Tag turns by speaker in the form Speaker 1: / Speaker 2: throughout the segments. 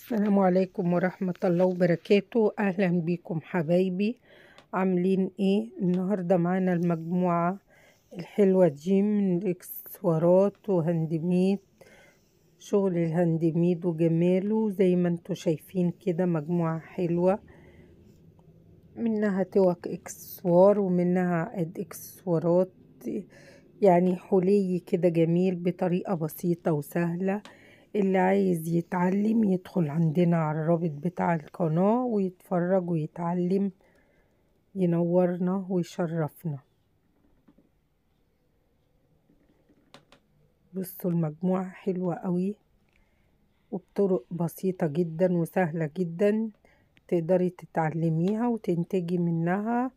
Speaker 1: السلام عليكم ورحمة الله وبركاته. أهلا بيكم حبايبي، عاملين ايه؟ النهاردة معانا المجموعة الحلوة دي من الاكسسوارات و handmade، شغل ال handmade وجماله زي ما انتوا شايفين كده. مجموعة حلوة، منها توك اكسسوار ومنها عقد اكسسوارات، يعني حلي كده جميل بطريقة بسيطة وسهلة. اللي عايز يتعلم يدخل عندنا على الرابط بتاع القناة ويتفرج ويتعلم، ينورنا ويشرفنا. بصوا المجموعة حلوة قوي وبطرق بسيطة جدا وسهلة جدا، تقدري تتعلميها وتنتجي منها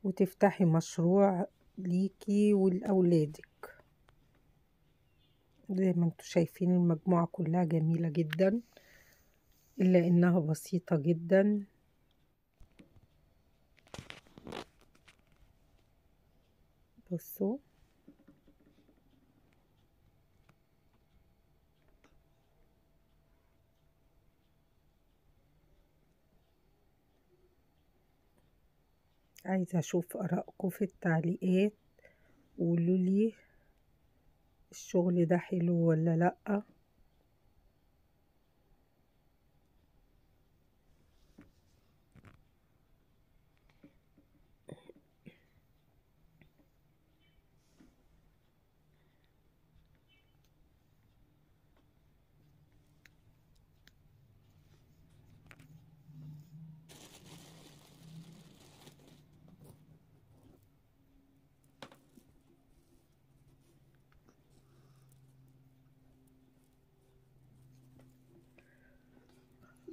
Speaker 1: وتفتحي مشروع ليكي ولأولادك. زي ما انتوا شايفين المجموعة كلها جميلة جدا، إلا إنها بسيطة جدا. بصوا عايزة أشوف آرائكم في التعليقات، قولوا لي الشغل ده حلو ولا لأ.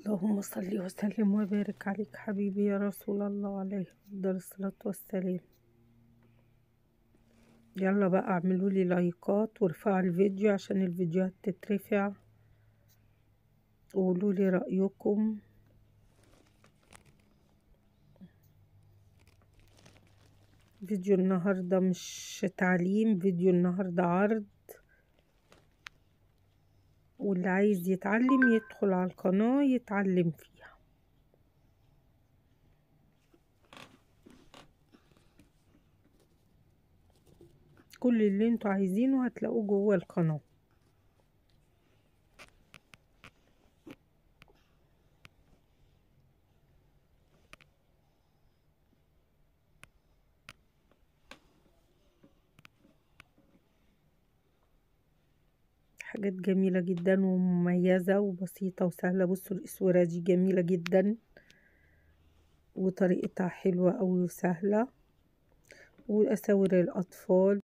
Speaker 1: اللهم صل وسلم وبارك عليك حبيبي يا رسول الله، عليه افضل الصلاة والسلام. يلا بقى اعملوا لي لايكات وارفعوا الفيديو عشان الفيديوهات تترفع، وقولوا لي رأيكم. فيديو النهاردة مش تعليم، فيديو النهاردة عرض، واللي عايز يتعلم يدخل على القناة يتعلم فيها. كل اللي انتوا عايزينه هتلاقوه جوه القناة. حاجات جميلة جدا ومميزة وبسيطة وسهلة. بصوا الاسورة دي جميلة جدا وطريقتها حلوة أوي وسهلة، وأساور الأطفال.